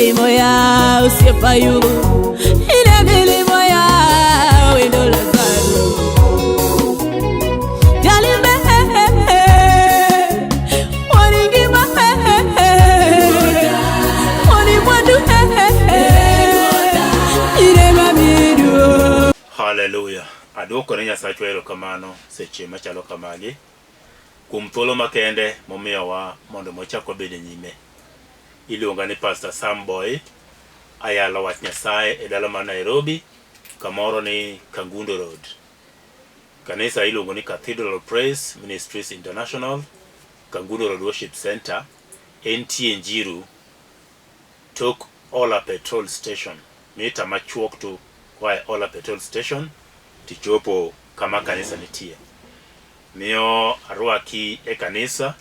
milimo ya osiepa Ayubu, ine milimo ya wendo Lazaro. Jalimbe waningima wanimwandu ine mamidu. Haleluya. Aduoko ne Nyasachwa erokamano seche machalo kamagi kuom thuolo makende momiyowa mondo wachak wabed e nyime. Iluonga ni Pastor Sam Boy, ayalo wach Nyasaye e dala mar Nairobi, kamoro ni Kangundo Road. Kanisa iluongo ni Cathedral of Praise Ministries International, Kangundo Road Worship Center, entie Njiru, tok Ola Petrol Station, mita machuok tu koa e Ola Petrol Station tichopo kama kanisa nitie. Miyo arwaki e kanisa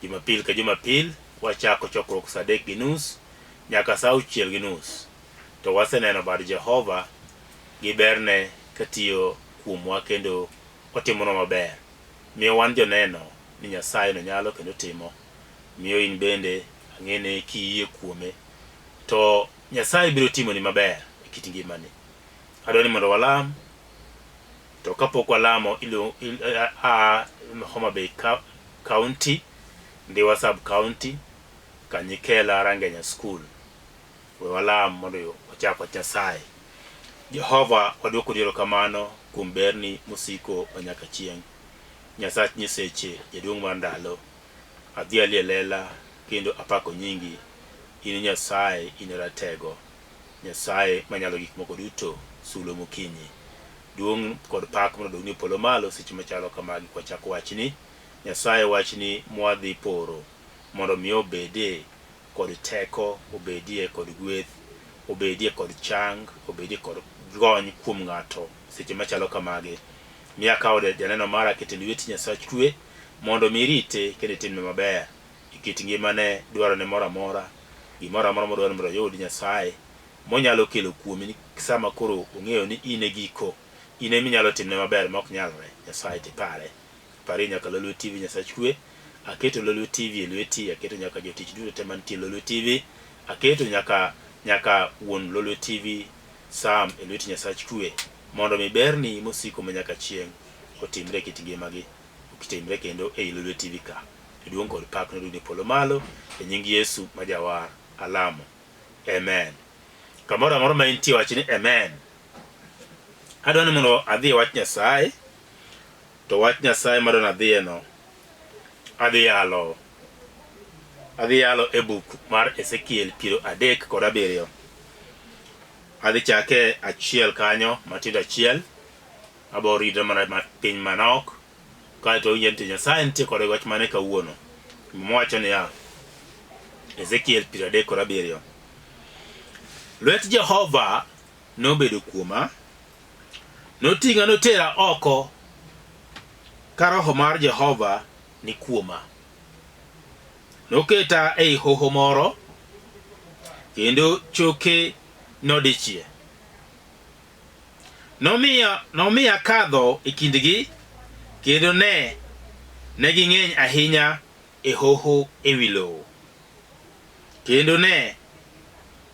Jumapil ka Jumapil wachako chokruok saa 3:30 nyaka saa 6:30. To waseneno bad Jehova gi berne katiyo kuomwa kendo otimonwa maber. Miyo wan joneno ni Nyasaye no nyalo kendo timo. Miyo in bende ang'e ni kiyie kuome to Nyasaye biro timoni maber e kit ngimani. Adwa ni mondo walam To kapok walamo ilu, il, a Homa Bay County, Ndhiwa Sub County, Kanyikela Rangenya School. We walam mondo wachak wach Nyasaye. Jehova, waduoko erokamano kuom berni mosiko manyaka chieng'. Nyasach nyiseche, jaduong' mar ndalo, adhiali e lela kendo apako nyingi. In Nyasaye, in ratego. Nyasaye manyalo gik moko duto, sulwe mokinyi. Duong' kod pak mondo odogni e polo malo seche machalo kamagi kwachako wachni. Nyasaye wachni mwadhi poro mondo mi obede kod teko, obedie kod gweth, obedie kod chang, obedie kod gony kuom ng'ato seche machalo kamagi. Mi akawo janeno mara akete lweti Nyasach kwe mondo mi irite kendo itimne maber e kit ngimane, dwarone moro amora, gimoro amora modwaro ni mondo oyud Nyasaye monyalo kelo kuomi ni sama koro ong'eyo ni in e giko, in ema inyalo timne maber ma ok nyalre, Nyasaye to ipare. Parie nyaka Lolwe TV Nyasach kwe. Aketo Lolwe TV e lweti, aketo nyaka jotich duto te mantie e Lolwe TV, aketo nyaka nyaka wuon Lolwe TV Sam e lweti Nyasach kwe mondo mi berni mosiko ma nyaka chieng' otimre e kit ngimagi, otimre kendo ei Lolwe TV ka. To duong' kod pak nodog e polo malo e nying Yesu ma Jawar. Alamo. Amen. Kamoro amora ma intie wach ni amen. Adwa ni mondo adhi e wach Nyasaye, to wach Nyasaye madwa ni adhiye no, adhi yalo adhi yalo e buk mar Ezekiel 37. Adhi chake achiel kanyo, matindo achiel, abo ridre mana piny manok. Kae to winjo ni to Nyasaye nitie kod wach mane kawuono. Muma wacho niya, Ezekiel 37. Lwet Jehova nobedo kuoma, noting'a notera oko ka roho mar Jehova ni kuoma. Noketa ei hoho moro, kendo choke nodichie. Nomiya, nomiya kadho e kindgi, kendo ne, ne ging'eny ahinya e hoho e wi lowo. Kendo ne,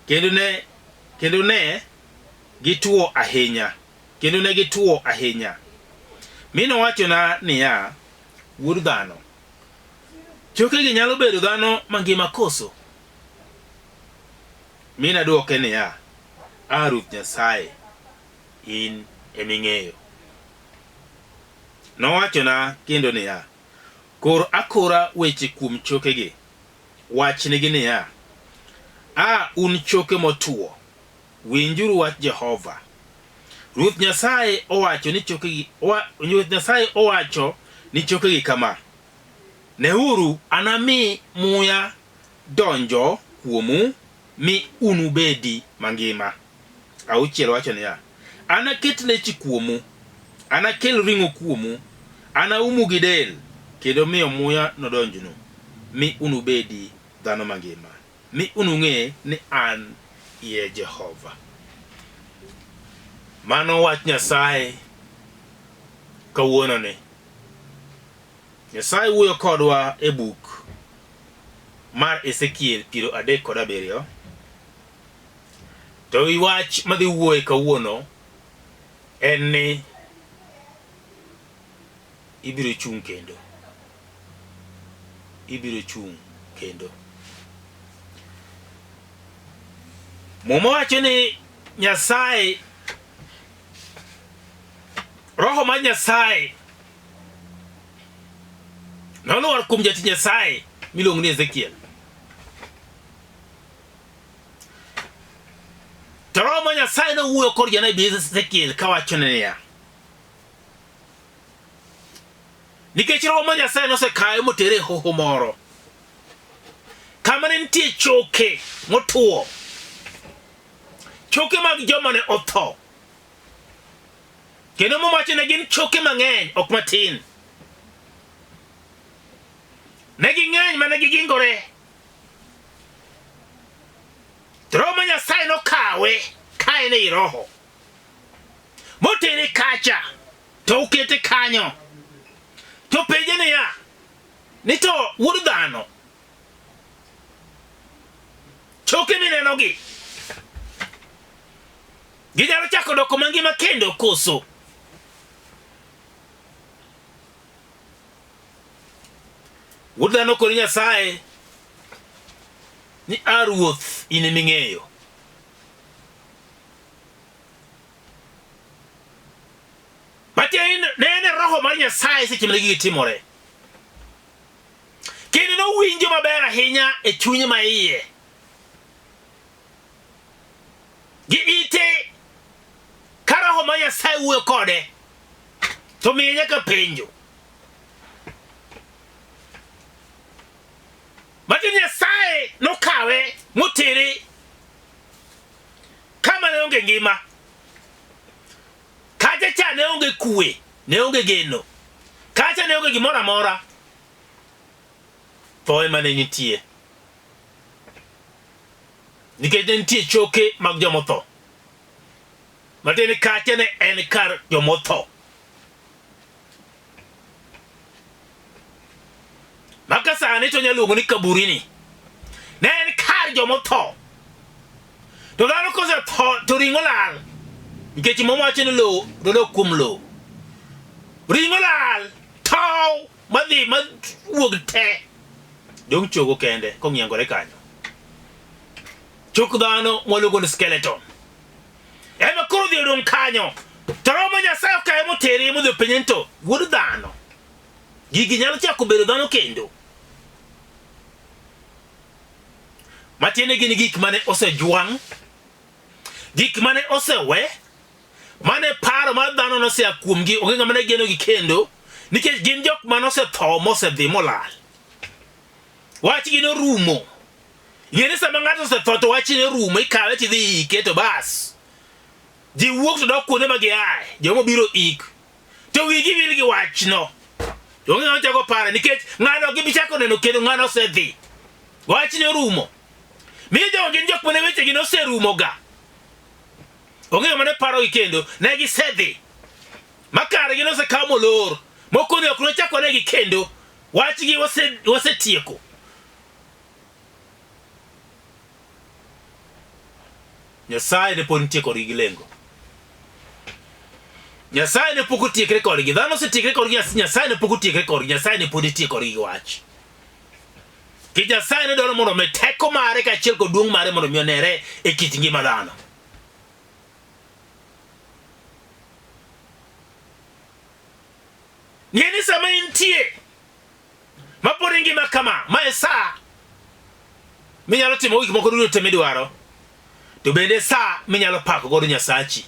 kendo ne, kendo ne gituo ahinya, kendo ne gituo ahinya. Mi nowachona niya, Wuod dhano, chokegi nyalo bedo dhano mangima koso? Mi nadwoke niya, A Ruoth Nyasaye, in ema ing'eyo. Nowachona kendo niya, Kor akora weche kuom chokegi. Wachnigi niya, 'A un choke motwo, winjuru wach Jehova. Ruoth Nyasaye owacho ni chokegi, Ruoth Nyasaye owacho ni chokegi kama, Neuru, anami muya donjo kuomu mi unubedi mangima. Auchiel wacho niya, Anaket leche kuomu, anakel ring'o kuomu, anaumu gi del, kendo miyo muya nodonjnu, mi unubedi dhano mangima, mi unung'e ni an e Jehova. Mano wach Nyasaye kawuononi. Nyasaye wuoyo kodwa e buk mar Ezekiel 37. To wi wach madhi wuoye kawuono en ni ibiro chung' kendo. Ibiro chung' kendo. Muma wacho ni Nyasaye, Roho mar Nyasaye nolwar kuom jatich Nyasaye miluongo ni Ezekiel. To Roho mar Nyasaye nowuoyo kod janabi Ezekiel kawachone niya, nikech Roho mar Nyasaye nosekawe motere e hoho moro kama ne nitie choke motwo, choke mag joma ne otho, kendo Muma wacho ne gin choke mang'eny, ok matin. Ne ging'eny mane gigingore. To Roho mar Nyasaye nokawe ka en ei Roho motere kacha to okete kanyo to penje niya ni to wuod dhano choke minenogi ginyalo chako doko mangima kendo koso? Wuod dhano kod Nyasaye ni a Ruoth in ema ing'eyo. Matiende ne en e roho mar Nyasaye seche mane gigi timore. Kendo nowinjo maber ahinya e chunye ma iye. Gi ite ka roho mar Nyasaye wuoyo kode to miye nyaka penjo. Matiende Nyasaye nokawe motere kama ne onge ngima. Kacha cha ne onge kue, ne onge geno. Kacha ne onge gimoro amora. Tho ema ne nitie. Nikech ne nitie choke mag jomotho. Matiende ni kacha ne en kar jomotho. Maka sani to onyalo luongo ni kaburini. Ne en kar jomotho. To dhano kosetho to ring'o lal. Nikech Muma wacho ni lowo dodok kuom lowo. Ring'o lal, tow madhi mawuog te. Dong' chogo kende kong'iengore kanyo. Chok dhano mwaluongo ni skeleton. Ema koro dhi odong' kanyo. To roho ma Nyasaye okawe motere modhi openje ni to wuod dhano. Gigi nyalo chako bedo dhano kendo. Matiende gin gik mane osejwang', gik mane osewe, mane paro mar dhano nosea kuomgi, onge ng'ama ne genogi kendo, nikech gin jok mane osetho mosedhi molal. Wachgi norumo. Ing'e ni sama ng'ato osetho to wachne orumo, ikawe tidhi ike to bas. Ji wuok to dok kuonde ma giaye, joma obiro ik. To wigi wil gi wachno. Onge ng'ama chako pare nikech ng'ano ok gibi chako neno kendo ng'ano osedhi. Wachne orumo. Miyo jogo gin jok mane wechegi noserumoga. Onge ng'ama ne parogi kendo, ne gisedhi. Ma kargi nosekaw molor. Moko ne ok nochak onegi kendo. Wachgi wasetieko. Nyasaye ne pod nitie kodgi gi lengo. Nyasaye ne pok otiekre kodgi. Dhano osetiekre kodgi, Nyasaye ne pok otiekre kodgi. Nyasaye ne pod nitie kodgi gi wach. Nikech Nyasaye ne dwaro mondo omi teko mare kaachiel kod duong' mare mondo mi onere e kit ngima dhano. Ng'e ni sama intie ma pod ingima kama, ma e sa minyalo timo gik moko duto te midwaro, to bende e sa minyalo pako godo Nyasachi.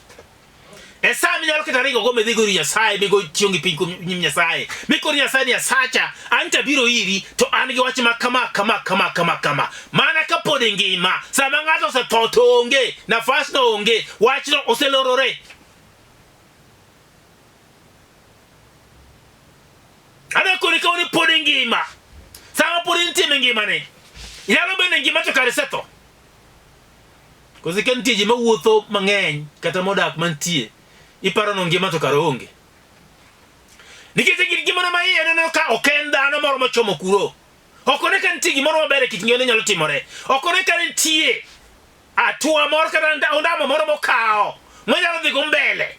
E sa minyalo kata ringo go midhi go ir Nyasaye, migo chiongi piny kuom nyim Nyasaye, mikor Nyasaye ni Nyasacha, an to abiro iri, to an gi wach ma kama kama kama kama kama. Mana kapod ingima, sama ng'ato osetho to onge, nafasno onge, wachno oselorore. Adwa koni ka ni pod ingima. Sama pod intie e ngimani, nyalo bedo ngima to kare isetho. Koso ka nitie ji mawuotho mang'eny kata modak mantie, iparo ni ngima to kare onge. Nikech e kit ngimane ma iye neno ka ok en dhano moro mochomo kuro. Ok one ka nitie gimoro maber e kit ngimane nyalo timore. Ok one ka nitie. Atua moro kata ondamo moro mokawo monyalo dhi go mbele.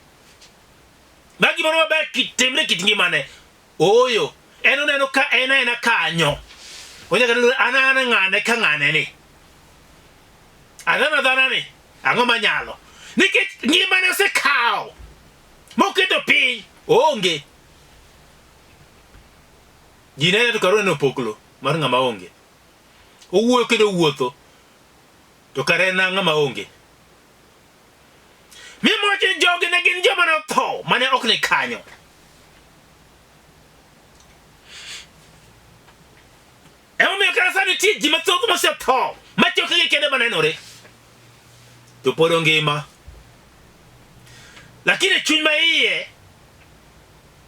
Ma gimoro maber timre kit ngimane. Ooyo, en oneno ka en aena kanyo. Onyaka neno an an ng'ane ka ng'ane ni. Adhana dhana ni, ang'o manyalo? Nikech ngimane osekawo moketo piny, oonge. Ji nene to kar oneno opoklo mar ng'ama onge. Owuoyo kendo owuotho to kare en ng'ama onge. Mi mowacho ni jogi ne gin joma notho mane ok ni kanyo. Emomiyo kata sani nitie ji mathoth mosetho ma chokegi kende manenore to pod ongima. Lakini chuny ma iye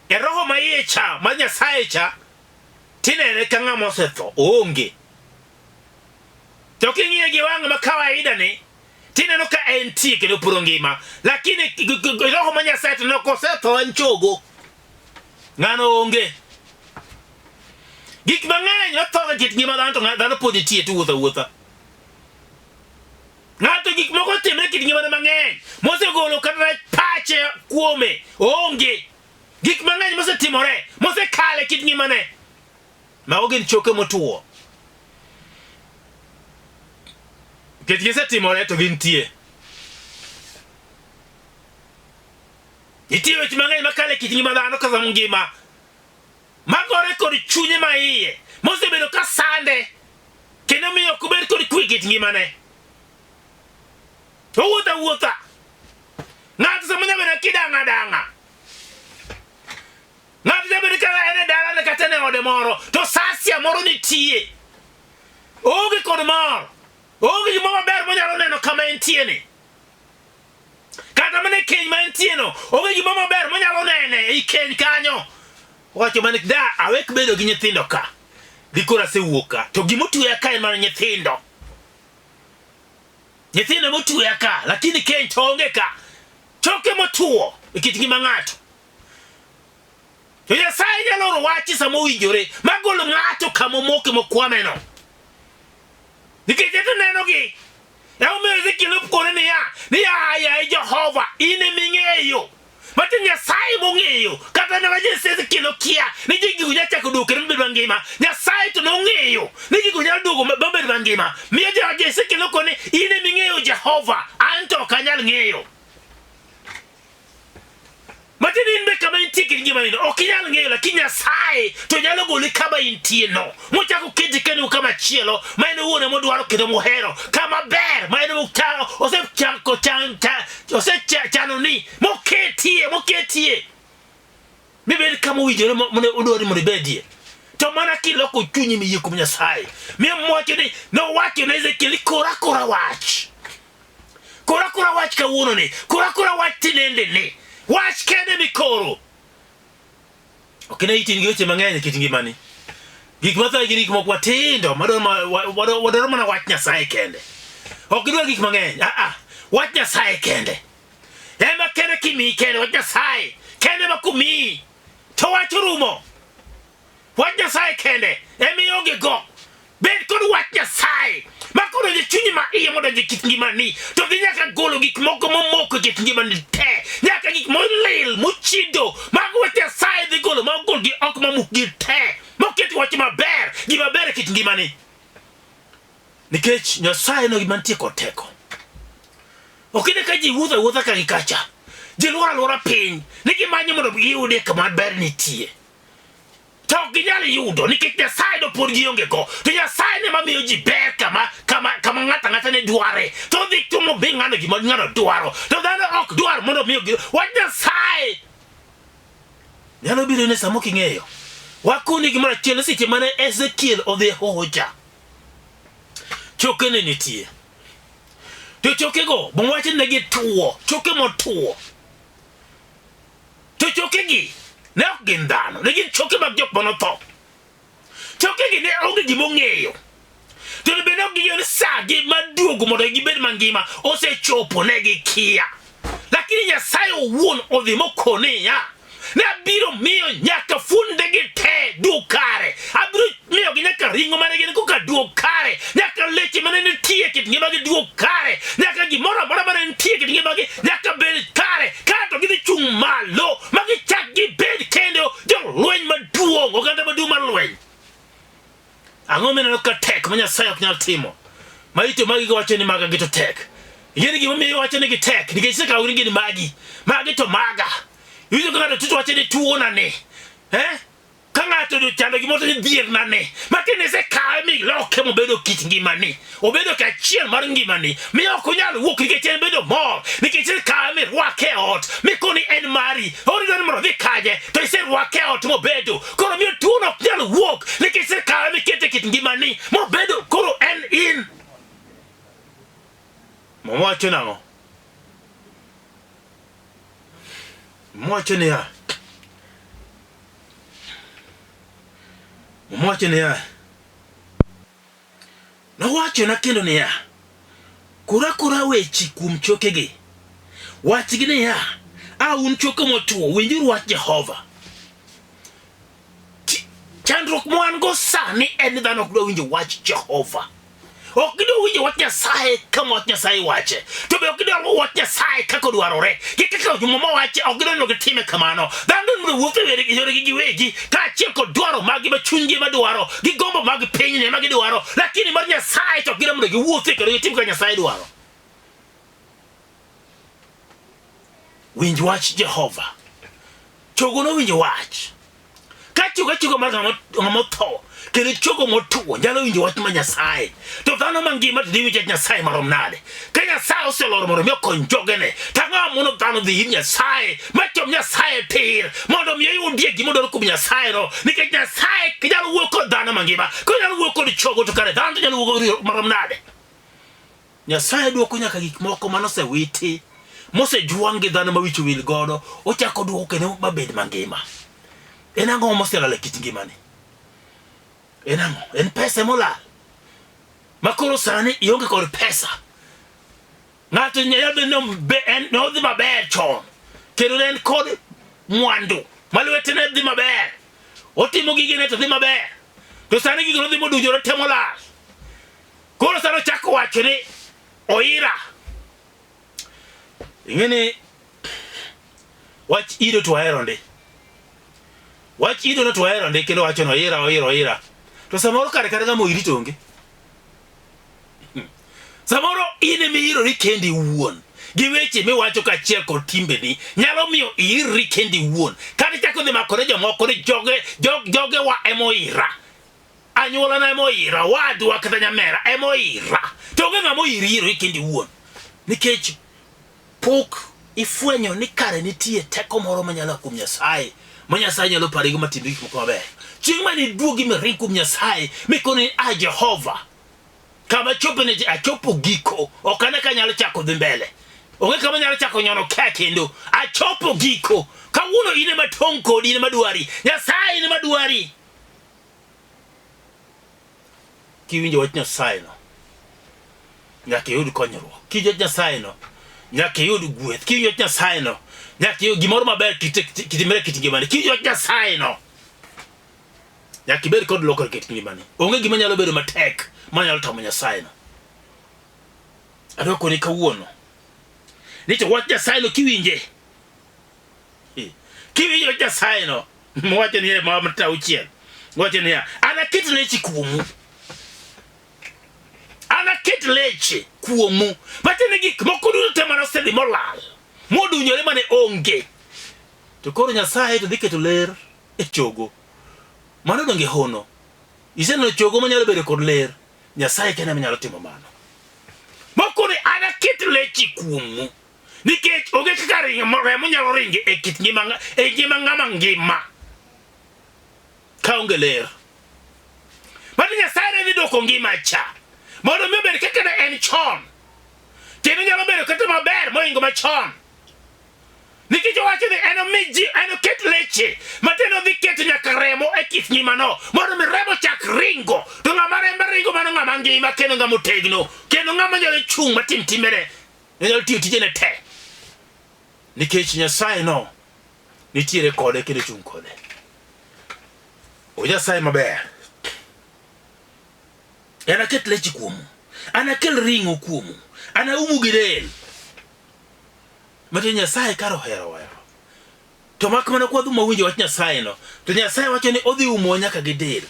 e roho ma iye cha mar Nyasaye cha tinene ka ng'ama osetho oonge. To king'iye gi wang' ma kawaida ni tineno ka entie kendo pod ongima, lakini roho ma Nyasaye to neno kosetho en chogo. Ng'ano onge. Gik mang'eny notho e kit ngima dhano to dhano pod nitie to wuotho awuotha. Ng'ato gik moko timre e kit ngimane mang'eny mosegolo kata pache kuome oonge. Gik mang'eny mosetimore mosekalo e kit ngimane mago gin choke motuwo. Nikech gisetimore to gintie. Nitie weche mang'eny makalo e kit ngima dhano kata ngima magore kod chunye ma iye mosebedo ka sande kendo miyo ok obed kod kwe e kit ngimane. Owuotho awuotha. Ng'ato sama nyalo bedo kidang'a dang'a. Ng'ato nyalo bedo ka en e dalane kata en e ode moro to sasia moro nitie. Oonge kod mor. Oonge gimoro maber monyalo neno kama entie ni. Kata mana e keny ma entie no, onge gimoro maber monyalo nene ei keny kanyo. Owacho mana da awek bedo gi nyithindo ka. Dikoro asewuok ka. To gima otweya ka en mana nyithindo. Nyithindo motweya ka, lakini keny to onge ka. Choke motuwo e kit ngima ng'ato. To Nyasaye nyalo oro wach sama owinjore magolo ng'ato kama omoke mokwameno. Nikech eto nenogi. Emomiyo Ezekiel nokone niya, ni yaye Jehova, in ema ing'eyo. Mati Nyasaye mong'eyo, kata ne Ezekiel okia ni gigo nyalo chako duogo kendo mabed mangima. Nyasaye to nong'eyo ni gigo nyalo duogo mabed mangima. Miyo Ezekiel nokone, in ema ing'eyo Jehova, an to ok anyal ng'eyo. Matiende in be kama intie kit ngimani no ok inyal ng'eyo lakini Nyasaye to nyalo goli kama intie no mochako keti kendo kama chielo ma en owuon ema odwaro kendo mohero kama ber ma en ochano osechako chan osechano ni moketie moketie mibed kama owinjore mone odwaro ni mondo ibedie to mana kiloko chunyi miyie kuom Nyasaye miyo mowacho ni nowacho ne Ezekiel ni kor akora wach Kora kora wach kawuono ni, kora kora wach tinende ni. Wach kende mikoro. Ok ne itin gi weche mang'eny e kit ngimani. Gik mathoth gin gik moko matindo madwaro mana wach Nyasaye kende. Ok gidwar gik mang'eny. Ah ah. Wach Nyasaye kende. Ema kende kimiyi kende wach Nyasaye. Kende ma kumiyi. To wach orumo. Wach Nyasaye kende ema ionge go. Bed kod wach Nyasaye ma kodonjo e chunyi ma iye modonjo e kit ngimani to dhi nyaka golo gik moko momoko e kit ngimani te, nyaka gik molil mochido mag wach Nyasaye dhi golo ma ogolgi oko mamukgi te moket wach maber gima ber e kit ngimani nikech Nyasaye no gima nitie kod teko. Ok ine ka ji wuotho awuotha ka gi kacha, ji luoro aluora piny ni gimanyo mondo giyudie kama ber nitie. To ok ginyal yudo nikech Nyasaye no pod gionge go. To Nyasaye ne mamiyo ji ber kama kama kama ng'ato ang'ata ne dware. To odhi timo bi ng'ano gima ng'ano dwaro. To dhano ok dwar mondo omiyo gi wach Nyasaye. Nyalo biro ne sama ok ing'eyo. Wakoni gimoro achiel seche mane Ezekiel odhi e hoho cha. Choke ne nitie. To chokego, Muma wacho ni ne gituo, choke motuo. To chokegi ne ok gin dhano, ne gin choke mag jok mane otho. Chokegi ne onge gima ong'eyo. To bende ok ging'eyo ni sa gi mar duogo mondo gibed mangima osechopo ne gikia. Lakini Nyasaye owuon odhi mokone niya, ne abiro miyo nyaka fuondegi te duog kare. Abiro miyogi nyaka ring'o mane gin koka duog kare, nyaka leche mane nitie e kit ngimagi duog kare, nyaka ngimagi nyaka bed kare kato gidhi chung' malo ma gichak gibed kendo jolweny maduong' oganda maduong' mar lweny Ang'o mineno ka tek ma Nyasaye ok nyal timo? Ma ito magi giwacho ni maga gi to tek. Ing'e ni gimomiyo iwacho ni gitek nikech isekawo ni gin magi. Magi to maga. Iwinjo ka ng'ato tucho wacho ni tuona ni. Eh? Ka ng'ato ochando gimoro to ni dhierna ni. Matiende isekawe miloke mobedo kit ngimani. Obedo ka achiel mar ngimani. Mi ok onyal wuok nikech en bedo mor. Nikech isekawe mirwake e ot. Mikoni en mari. Ori dwaro mondo odhi kanye to iserwake e ot mobedo. Koro miyo tuono ok nyal wuok nikech isekawe mikete e kit ngimani mobedo koro en in. Muma wacho nang'o? Muma wacho niya, Muma wacho niya, Nowachona kendo niya, Kor akora weche kuom chokegi. Wachgi niya, 'A un choke motwo, winjuru wach Jehova. Chandruok mwan go sani en ni dhano ok dwa winjo wach Jehova. Ok gidwa winjo wach Nyasaye kama wach Nyasaye wache. To be ok gidwa luwo wach Nyasaye kaka odwarore. Gi kaka Muma wache, ok gidwa ni gitime kamano. Dhano dwaro mondo owuoth e yoregi giwegi, kaachiel kod dwaro maggi ma chunygi ema dwaro, gi gombo mag pinyni ema gidwaro, lakini mar Nyasaye to ok gidwa mondo giwuothie kendo gitim kaka Nyasaye dwaro. Winj wach Jehova. Chogo nowinjo wach. Ka chogo achoga mar ng'ama otho kendo chogo motwo nyalo winjo wach ma Nyasaye. To dhano mangima to diwinj wach Nyasaye marom nade? Ka Nyasaye oseloro mondo mi okony jogene, to ang'o mono dhano dhi ir Nyasaye machom Nyasaye tir mondo mi oyudie gima odwaro kuom Nyasaye no? Nikech Nyasaye nyalo wuoyo kod dhano mangima, konyalo wuoyo kod chogo to kare dhano to nyalo wuoyo marom nade? Nyasaye dwoko nyaka gik moko mane osewiti, mosejwang' gi dhano ma wich owil godo, ochako dwoko kendo mabed mangima. En ang'o moselal e kit ngimani? En ang'o? En pesa emolal. Ma koro sani ionge kod pesa. Ng'ato nyalo bedo ni en nodhi maber chon, kendo ne en kod mwandu ma lwete ne dhi maber. Otimo gigene to dhi maber. To sani gigo nodhi modunjore te molal. Koro sani ochako wacho ni oira. Ing'e ni wach ido to wahero ndi. Wach ido no to wahero ndi kendo wacho ni oira oira oira. To samoro kare kata ng'ama oiri to onge. Samoro in ema iirori kendi iwuon gi weche miwacho kaachiel kod timbeni nyalo miyo iirri kendi iwuon. Kata ichako dhi makore jomoko ni joge jog, jogewa ema oira. Anyuolana ema oira, owadwa kata nyamera ema oira. To onge ng'ama oiri iro kendi iwuon. Nikech pok ifwenyo ni kare nitie teko moro manyalo a kuom Nyasaye, ma Nyasaye nyalo parigo matimni gik moko maber. Chieng' ma niduogi miring kuom Nyasaye, mikoni ni, A Jehova, kama achope ni achopo giko, ok ane ka anyalo chako dhi mbele. Onge kama anyalo chako nyono ka kendo. Achopo giko. Kawuono in ema tong' kodi, in ema dwari. Nyasaye in ema dwari. Kiwinjo wach Nyasaye no, nyaka iyud konyruok. Kiwinjo wach Nyasaye no, nyaka iyud gweth. Kiwinjo wach Nyasaye no, nyaka iyud gimoro maber kitimre kit ngimani. Kiwinjo wach Nyasaye no, nyaka ibed kod lokruok e kit ngimani. Onge gima nyalo bedo matek manyalo tamo Nyasaye no. Adwa koni kawuono ni to wach Nyasaye no kiwinje Kiwinjo Nyasaye no, mowacho ni ma mta auchiel, wacho niya, anaket leche kuomu. Anaket leche kuomu. Matiende gik moko duto te mane osedhi molal, modunyore mane onge. To koro Nyasaye to dhi keto ler e chogo. Mano donge hono? Iseneno chogo manyalo bedo kod ler? Nyasaye kende ema nyalo timo mano. Moko ni anaket leche kuomu. Nikech onge kaka remo nyalo ringo e kit ngima e ngima ng'ama ngima ka onge ler. Mano Nyasaye ne dhi dwoko ngima cha mondo mi obed kaka ne en chon, kendo nyalo bedo kata maber mohingo machon. Nikech owacho ni enomi ji enoket leche matiende odhi keto nyaka remo e kit ngimano mondo mi remo chak ringo. To ng'ama rembe ringo mano ng'ama ngima kendo ng'ama otegno kendo ng'ama nyalo chung' matim timbene Onyalo tiyo tijene te. Nikech Nyasaye no nitiere kode kendo chung' kode. O Nyasaye maber. Anaket leche kuomu. Anakel ring'o kuomu. Anaumu gi del. Matiende Nyasaye kar oherowa yawa. To mak mana kwadhi mawinjo wach Nyasaye no, to Nyasaye wacho ni odhi umowa nyaka gi del.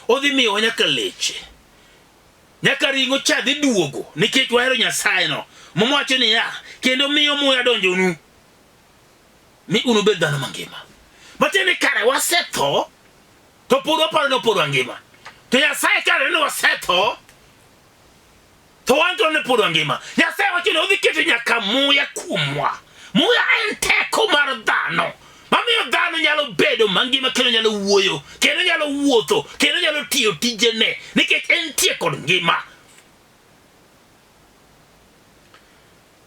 Odhi miyowa nyaka leche. Nyaka ring'o cha dhi duogo nikech wahero Nyasaye no. Muma wacho niya, kendo miyo muya donjonu mi unubed dhano mangima. Matiende ni kare wasetho to pod waparo ni pod wangima. To Nyasaye kare ni wasetho to wan to ne pod wangima. Nyasaye wacho ni odhi keto nyaka muya kuomwa. Muya en teko mar dhano mamiyo dhano nyalo bedo mangima kendo nyalo wuoyo kendo nyalo wuotho kendo nyalo tiyo tijene nikech entie kod ngima.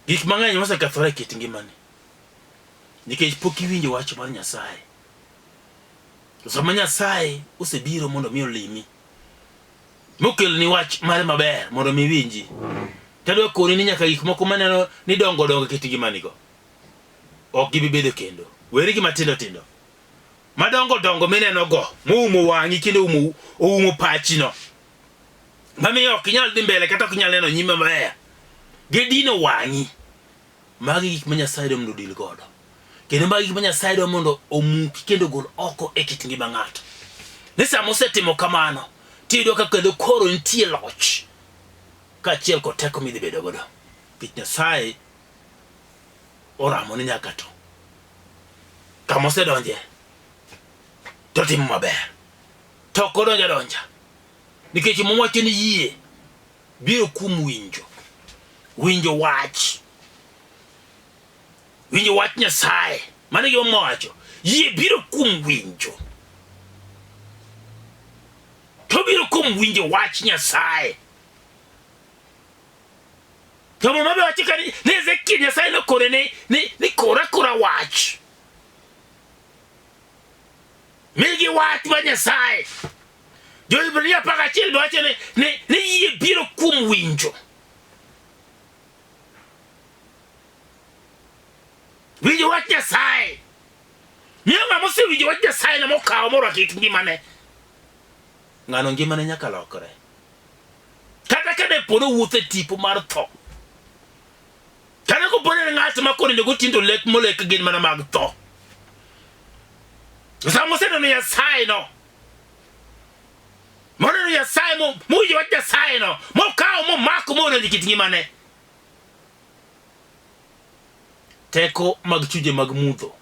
Gik mang'eny mosekethore e kit ngimani nikech pok iwinjo wach mar Nyasaye. To sama Nyasaye osebiro mondo mi olimi, mokelni wach mare maber mondo mi iwinji, tadwa koni ni nyaka gik moko maneno ni dongo dongo e kit ngimanigo ok gibi bedo kendo. Weri gi matindo tindo. Madongo dongo mineno go moumo wang'i kendo oumo, oumo pachino mamiyo ok inyal dhi mbele kata ok inyal neno nyime maber. Gidino wang'i. Magi gik ma Nyasaye dwa mondo odil godo. Kendo magi gik ma Nyasaye dwa mondo omuki kendo ogol oko e kit ngima ng'ato. Ni sama osetimo kamano, tiyudo ka kendo koro nitie loch kaachiel kod teko midhi bedo godo. Nikech Nyasaye oramo ni nyaka to kama osedonje to timo maber. To ok odonjo adonja. Nikech Muma wacho ni yie biro kuom winjo. Winjo wach. Winjo wach Nyasaye. Mano e gima Muma wacho. Yie biro kuom winjo. To biro kuom winjo wach Nyasaye. To Muma be wacho ka ni ni Ezekiel Nyasaye nokore ni ni ni kor akora wach. Migi wach ma Nyasaye. Jo-Hibrania 11 be wacho ni, ni, ni yie biro kuom winjo. Winjo wach Nyasaye. Miyo ng'ama osewinjo wach Nyasaye no mokawo morwako e ngimane. Ng'ano ngimane nyaka lokre. Kata ka de polo wuotho e tipo mar tho. Kata kopo ni en ng'at ma konindo gotieno to lek molek gin mana mag tho. Sama oseneno Nyasaye no, moneno Nyasaye mo mowinjo wach Nyasaye no, mokawo momako modonjo e kit ngimane. Teko mag chunje mag mudho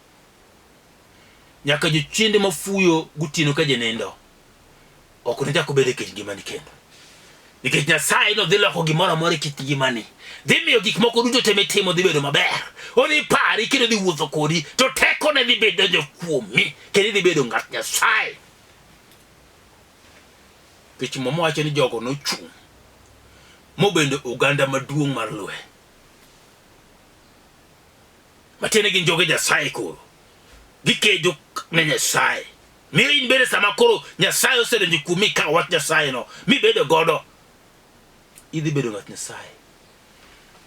nyaka jochiende mafuyo gotieno ka ji nindo ok nochak obed e kit ngimani kendo. Nikech Nyasaye no dhi loko gimoro amora e kit ngimani. Dhi miyo gik moko duto te mitimo dhi bedo maber. Odhi pari kendo dhi wuotho kodi to tekone dhi bedo donjo kuomi kendo idhi bedo ng'at Nyasaye. Nikech Muma wacho ni jogo nochung' mobedo oganda maduong' mar lweny. Matiende gin joge Nyasaye koro. Gikedo ne Nyasaye. Miyo in bende sama koro Nyasaye osedonjo kuomi ka wach Nyasaye no mibedo godo idhi bedo ng'at Nyasaye.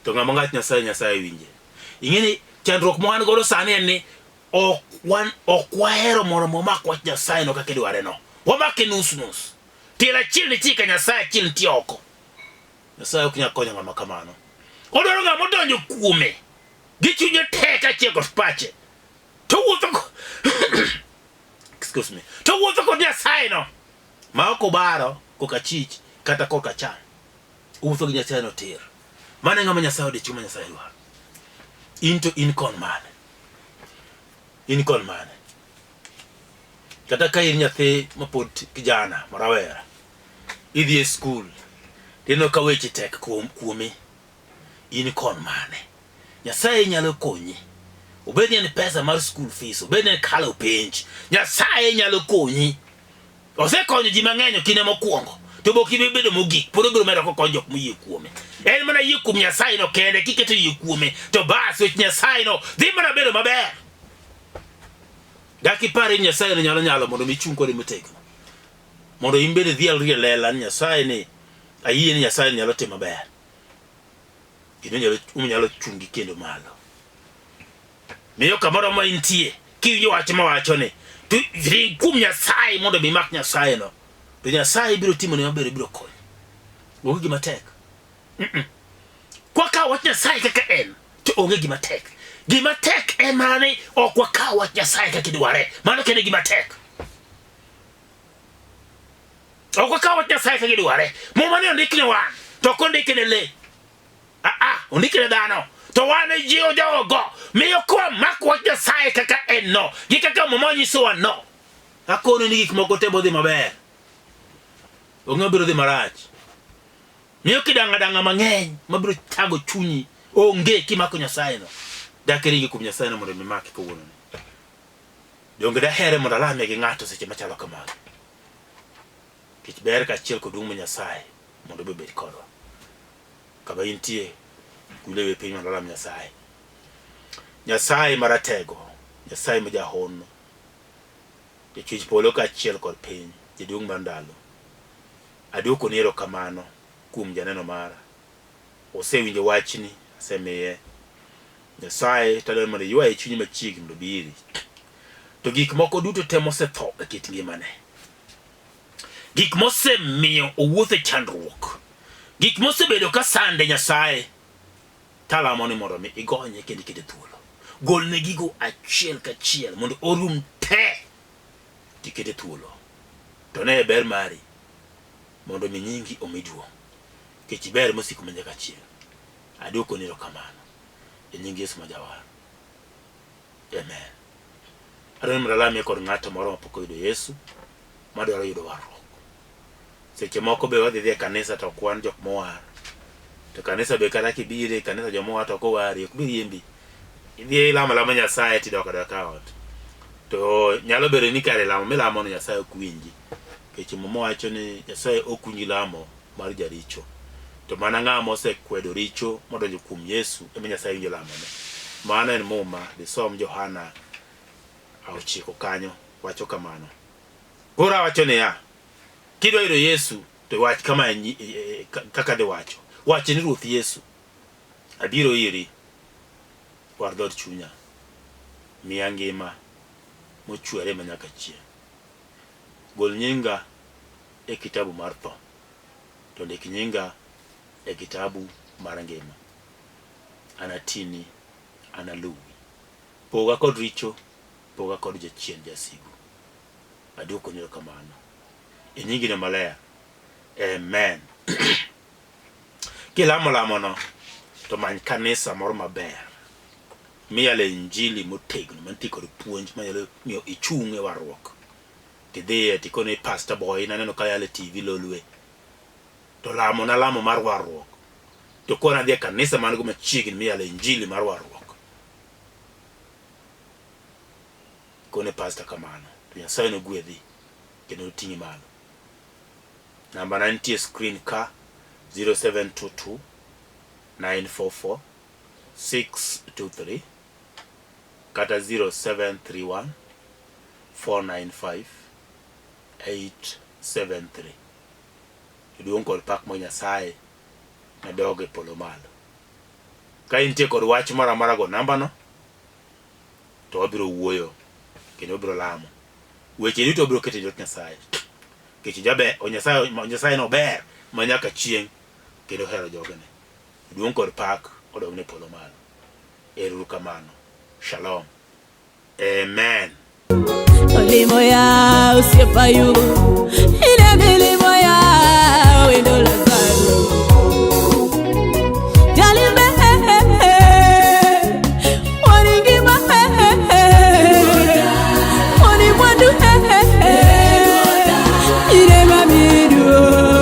To ng'ama ng'at Nyasaye Nyasaye winje. Ing'e ni chandruok ma wan godo sani en ni ok wan ok wahero mondo wamak wach Nyasaye no kaka idware no. Wamake nus nus. Tielo achiel nitie ka Nyasaye achiel nitie oko. Nyasaye ok nyal konyo ng'ama kamano. Odwaro ng'ama odonjo kuome gi chunye te kaachiel kod pache. To wuotho excuse me. To wuotho kod Nyasaye no ma ok obaro koka chich kata koka chan. Owuotho gi Nyasaye no tir. Mano e ng'ama Nyasaye odich ma Nyasaye dwaro. In to in kon mane? In kon mane? Kata ka in nyathi mapod kijana ma rawera, idhi e skul, tineno ka weche tek kuomi, in kon mane? Nyasaye nyalo konyi. Obed ni en pesa mar school fees, obed ni en kalo penj, Nyasaye nyalo konyi. Osekonyo ji mang'eny ok in ema okwongo. To be ok ibi bedo mogik, pod obiro medo kokonyo jok moyie kuome. En mana yie kuom Nyasaye no kende, kiketo yie kuome, to bas wech Nyasaye no dhi mana bedo maber. Dak ipar ni Nyasaye no nyalo nyalo mondo mi ichung' kode motegno. Mondo in bende idhialri e lela ni Nyasaye ni ayie ni Nyasaye ni nyalo timo maber. Kendo nyalo unyalo chungi kendo malo. Miyo kamoro ma intie, kiwinjo wach mawacho ni, to ring kuom Nyasaye mondo mi imak Nyasaye no. To Nyasaye biro timoni maber, obiro konyi. Onge gima tek. Mm -mm. Kwa kawo wach Nyasaye kaka en, to onge gima tek. Gima tek en mana ni ok wakaw wach Nyasaye kaka idware. Mano kende gima tek. Ok wakaw wach Nyasaye kaka idware. Muma ni ondik ne wan, to ok ondike ne le. Aa, ondike ne dhano. To wan e ji jogo. Miyo kwa mak wach Nyasaye kaka en no, gi kaka Muma nyisowa no. Akoni ni gik moko te bodhi maber. Onge biro dhi marach. Miyo kidanga danga mang'eny mabiro thago chunyi onge kimako Nyasaye no. Dak iringi kuom Nyasaye no mondo mi maki kawuono ni. Donge dahere mondo alame gi ng'ato seche machalo kamagi. Nikech ber kaachiel kod duong' mar Nyasaye mondo obi obed kodwa. Kama intie, kule we piny mondo alam Nyasaye. Nyasaye maratego, Nyasaye ma jahono, jachwech polo kaachiel kod piny, jaduong' mar ndalo. Adwokoni erokamano kuom janeno mara. Osewinjo wachni, asemiye. Nyasaye to adwaro mondo iywaye chunye machiegni mondo obi iri. To gik moko duto te mosetho e kit ngimane, gik mosemiyo owuotho e chandruok, gik mosebedo ka sande Nyasaye, talamo ni mondo mi igonye kendo ikete thuolo. Golne gigo achiel kachiel mondo orum te tikete thuolo. To ne ber mari mondo mi nyingi omi duong'. Nikech iber mosiko ma nyaka chieng'. Adwokoni erokamano e nying Yesu ma Jawar. Amen. Adwaro ni mondo alamie kod ng'ato moro mapok oyudo Yesu madwaro yudo warruok. Seche moko be wadhi dhi e kanisa to ok wan jok mowar. To kanisa be kata kibire kanisa jomowar to ok owari, ok bi riembi. Idhi ilamo alama Nyasaye tidok adoka ot. To nyalo bedo ni kare lamo milamo no Nyasaye ok winji. Nikech Muma wacho ni Nyasaye ok winji lamo mar jaricho. To mana ng'ama osekwedo richo modonjo kuom Yesu ema Nyasaye winjo lamone. Mano en Muma, disom Johana 9 kanyo wacho kamano. Koro awacho niya, kidwa yudo Yesu to wach kama kaka dhi wacho. Wach ni Ruoth Yesu, abiro iri, war dhood chunya, miya ngima mochwere manyaka chieng'. Gol nyinga e kitabu mar tho, to ndik nyinga e kitabu mar ngima. Anatini, analuwi. Poga kod richo, poga kod jachien jasigu. Aduokoni erokamano. E nyingino maler. Amen. Kilamo lamono, to many kanisa moro maber miyale injili motegno mantie kod puonj manyalo miyo ichung' e warruok. Tidhiye tikone Pastor Boy naneno ka yalo e TV Lolwe. To lamo na lamo mar warruok. To koro adhi e kanisa man go machiegni miyale injili mar warruok. Kone pastor kamano. To Nyasaye nogwedhi kendo noting'i malo. Namba na nitie screen ka 0722 944 623 kata 0731 495 873. Duong' kod pak mar Nyasaye ne dog e polo malo. Ka intie kod wach moro amora go namba no to wabiro wuoyo kendo wabiro lamo. Weche duto wabiro keto e lwet Nyasaye. Nikech jaber, Nyasaye, Nyasaye no ber ma nyaka chieng' kendo ohero jogene. Duong' kod pak odog ne polo malo. Ero uru kamano. Shalom. Amen. Olimo ya osiepa yugo.